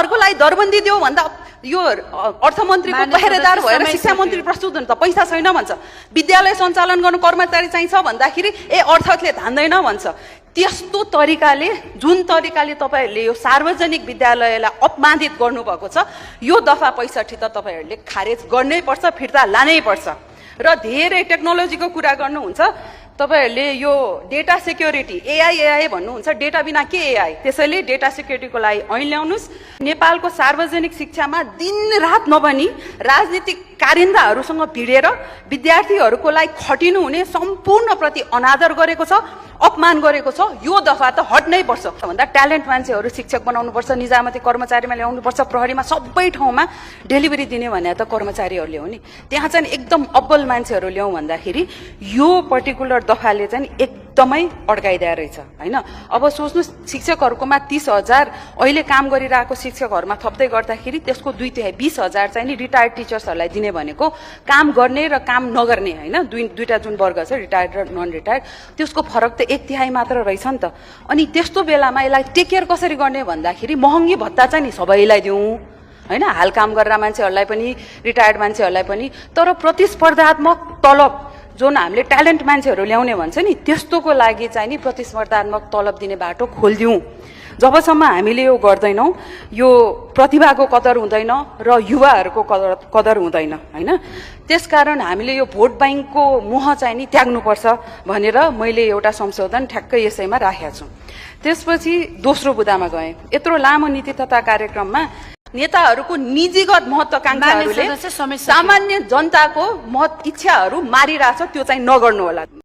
उहाँहरूको लागि दरबन्दी दियो भन्दा यो अर्थमन्त्रीको पहरेदार भएर शिक्षा मन्त्री प्रस्तुत हुनु त पैसा छैन भन्छ, विद्यालय सञ्चालन गर्नु कर्मचारी चाहिन्छ भन्दाखेरि अर्थले धान्दैन भन्छ। त्यस्तो तरिकाले जुन तरिकाले तपाईहरुले यो सार्वजनिक विद्यालयलाई अपमानित गर्नुभएको छ, यो दफा 65 त तपाईहरुले खारेज गर्नै पर्छ, फिर्ता लानै पर्छ। र धेरै टेक्नोलोजीको कुरा गर्नुहुन्छ, तपाईहरुले यो डेटा सिक्युरिटी एआई भन्नुहुन्छ, डेटा बिना के एआई, त्यसैले डेटा सिक्युरिटीको लागि ऐन ल्याउनुस्। नेपालको सार्वजनिक शिक्षामा दिनरात नभनी राजनीतिक कारिन्दाहरूसँग भिडेर विद्यार्थीहरूको लागि खटिनु हुने सम्पूर्ण प्रति अनादर गरेको छ, अपमान गरेको छ। यो दफा त हट्नै पर्छ भन्दा ट्यालेन्ट मान्छेहरू शिक्षक बनाउनु पर्छ, निजामती कर्मचारीमा ल्याउनु पर्छ, प्रहरीमा सबै ठाउँमा डेलिभरी दिने भने त कर्मचारीहरूले हो नि, त्यहाँ चाहिँ एकदम अब्बल मान्छेहरू ल्याउँ भन्दाखेरि यो पर्टिकुलर दफाले चाहिँ एकदमै अड्काइदिया रहेछ हैन। अब सोच्नुस्, शिक्षकहरुकोमा 30,000 अहिले काम गरिरहेको शिक्षकहरुमा थप्दै गर्दाखेरि त्यसको 2/3 20,000 चाहिँ नि रिटायर्ड टिचर्सहरुलाई दिने भनेको काम गर्ने र काम नगर्ने हैन, दुईटा जुन वर्ग छ, रिटायर्ड र नन रिटायर्ड, त्यसको फरक त 1/3 मात्र रहेछ नि त। अनि त्यस्तो बेलामा यसलाई टेक केयर कसरी गर्ने भन्दाखेरि महँगी भत्ता चाहिँ नि सबैलाई दिउँ हैन, हाल काम गरेर मान्छेहरुलाई पनि, रिटायर्ड मान्छेहरुलाई पनि, तर प्रतिस्पर्धात्मक तलब जुन हामीले ट्यालेन्ट मान्छेहरू ल्याउने भन्छ नि, त्यस्तोको लागि चाहिँ नि प्रतिस्पर्धात्मक तलब दिने बाटो खोलिदिउँ। जबसम्म हामीले यो गर्दैनौँ, यो प्रतिभाको कदर हुँदैन र युवाहरूको कदर हुँदैन हैन। त्यसकारण हामीले यो भोट ब्याङ्कको मोह चाहिँ नि त्याग्नुपर्छ भनेर मैले एउटा संशोधन ठ्याक्कै यसैमा राखेको छु। त्यसपछि दोस्रो बुदामा गएँ। यत्रो लामो नीति तथा कार्यक्रममा नेताहरूको निजीगत महत्वाकांक्षाहरूले सामान्य जनताको इच्छाहरू मारिरहेछ, त्यो चाहिँ नगर्नु होला।